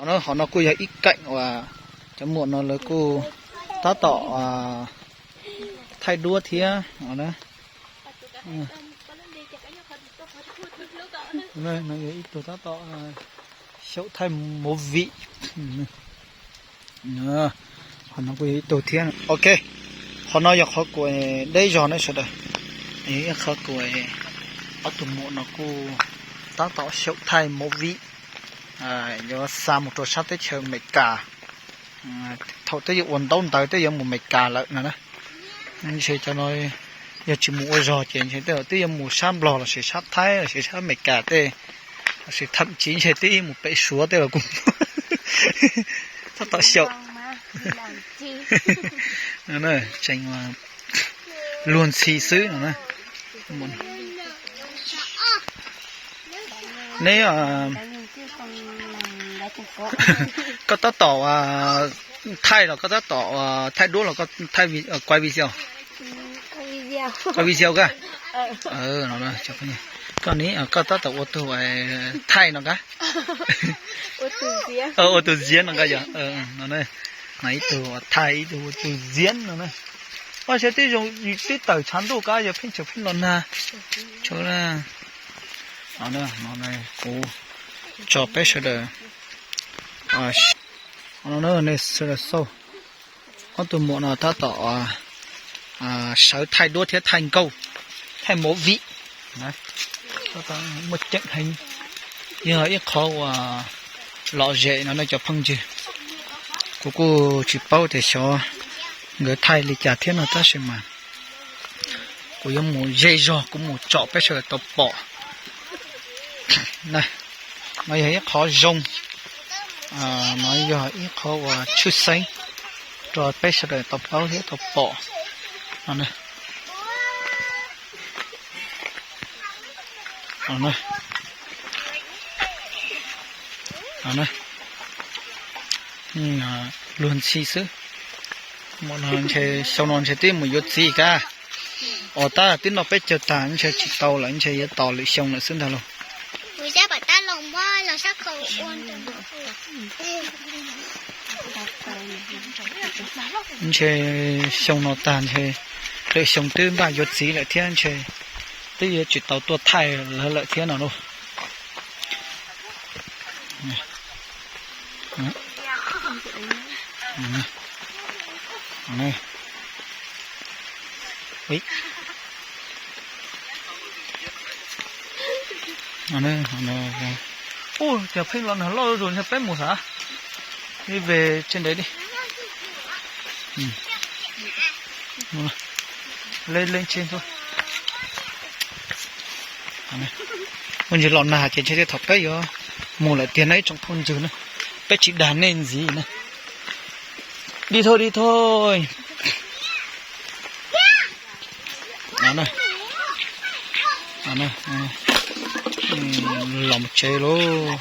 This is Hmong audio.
Qhov no kuj yog ib keem uas cov muam no lawv kuj tab tom thaij duab thiab. No yog ib tug tab tom xyaum thaij movie. Qhov no kuj yog ib tug thiab. Ok, qhov no yog qhov kuv deb zog ne sawv daws. Yog ib qhov kuv, ob tug muam no kuj tab tom xyaum thaij movie, yuav xa mus rau sab teb chaws Amelikas. Thaum twb yuav ua ntaub ntawv twb yuav mus Amelikas lawm no na. Ntshe cov no yog tsis mus ua zog ces ntshe twb yuav mus sab Nplog lossis sab Thaib lossis sab Amelikas tej, lossis thậm chí ntshe twb mus pem Suav tej los kuj tab tom xyaum tseem luag ntxhi xwb no na. Neb, koj tab tom thaij los koj tab tom thaij duab los koj thaij, kuaj video, kuaj video ka. Koj ni, koj tab tom ua tus thaij no ka, ua tus ziab no ka yog no. Ib tug thaij ib tug ua tus ziab no na. Ua xyov twb zoo, twb tawm tshav ntuj kab yog pheej tseem pheej los nag. Kuv tso peb sawv daws, sawv daws xauj, ob tug muam no tab tom sawv thaij duab thiab thaij nkauj, thaij movie. Muaj ceem heev, yog ib qhov uas lom zem no ne cov phooj ywg. Kuv kuj tsis paub tias xyov nkawd thaij li cas thiab no tab sis mas kuv yuav mus ze zog kuv mus tsom peb sawv daws tau pom. No yog ib qhov zoo, no yog ib qhov uas tshwj xeeb rau peb sawv daws tau paub thiab tau pom no. Luag ntxhi xwb. Muam no ntshe xyoo no ntshe twb mus yuav txiv kab. Os, tab twb noj peb caug tag ntshe tsis tau lawm, ntshe yuav tos lwm xyoo lawm xwb ntag lauj. Ntshe xyoo no tag ntshe lwm xyoo twb npaj yuav txiv lawm thiab ntshe twb yuav tsis tau tuaj thaij lawv lawm thiab no lauj. Ub, cas pheej los nag loj zuj zus ntshe peb mus xav li ve tse ntev li. Le le tse ntua. Ua ntsis los nag ces ntshe tej thaum peb yuav mus lawm tiag na ib tsoom phooj ywg na. Peb tsis dag nej ntxiv na. Đi thôi, đi thôi. Los mus tsev lauj.